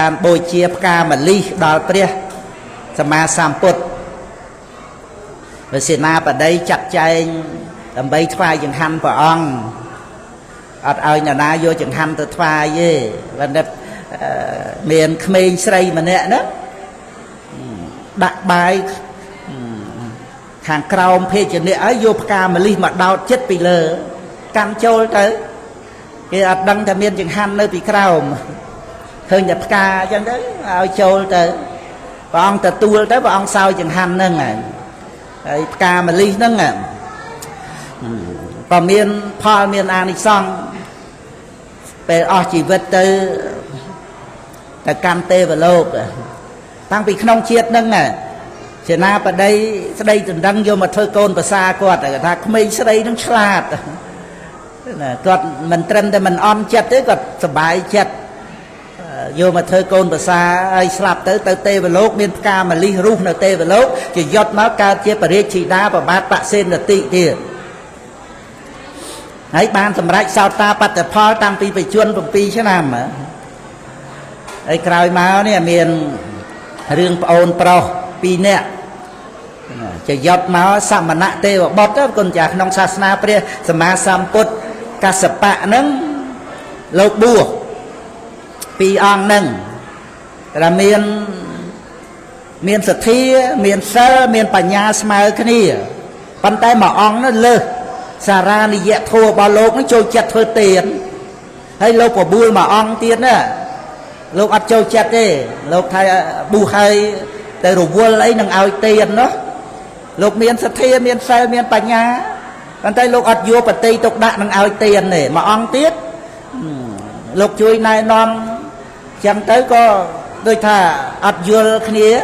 បានបូជាផ្កាម្លិះដល់ព្រះសម្មាសម្ពុទ្ធវិសេនាបតីចាត់ចែងដើម្បីថ្វាយចង្ហាន់ព្រះអង្គអត់ឲ្យនរណាយកចង្ហាន់ទៅថ្វាយទេប៉ុន្តែមានក្មេងស្រីម្នាក់ណាដាក់បាយខាងក្រោមភេជ្ជៈឲ្យយកផ្កាម្លិះមកដោតចិត្តពីលើកាន់ចូលទៅគេអត់ដឹងថាមានចង្ហាន់នៅពីក្រោមឃើញតែផ្កាអញ្ចឹងទៅឲ្យចូលទៅព្រះអង្គទទួលទៅព្រះអង្គសោយចង្ហាន់ហ្នឹងហើយផ្កាម្លិះហ្នឹងក៏មានផលមានអានិសង្សពេលអស់ជីវិតទៅទៅកាន់ទេវលោកតាំងពីក្នុងជាតិហ្នឹងសេនាបតីស្ដីដណ្ដឹងយកមកធ្វើកូនប្រសាគាត់ថាក្មេងស្រីហ្នឹងឆ្លាតណាគាត់មិនត្រឹមតែមិនអន់ចិត្តទេគាត់សប្បាយចិត្តយកមកធ្វើកូនប្រសាហើយស្លាប់ទៅទៅទេវលោកមានផ្កាម្លិះរុះនៅទេវលោកជាយត់មកកើតជាពរាជធីតាប្របាទបសេនតិទៀតហើយបានសម្រេចសោតាបត្តផលតាំងពីបច្ចុប្បន្ន7ឆ្នាំហើយក្រោយមកនេះមានរឿងប្អូនប្រុស2នាក់ជាយត់មកសមណៈទេវបុត្រគុណចាស់ក្នុងសាសនាព្រះសម្មាសម្ពុទ្ធកសបៈហ្នឹងលោកបួសពីរអង្គហ្នឹងតែមានសទ្ធាមានសិលមានបញ្ញាស្មើគ្នាប៉ុន្តែមួយអង្គនោះលើសសារ៉ានិយធម៌របស់លោកនឹងចូលចិត្តធ្វើទានហើយលោកបបួលមួយអង្គទៀតណាលោកអត់ចូលចិត្តទេលោកថាបួសហើយទៅរវល់អីនឹងឲ្យទាននោះលោកមានសទ្ធាមានសិលមានបញ្ញាប៉ុន្តែលោកអត់យកបតិទុកដាក់នឹងឲ្យទានទេមួយអង្គទៀតលោកជួយណែនាំចឹងទៅក៏ដូចថាអត់យល់គ្នា។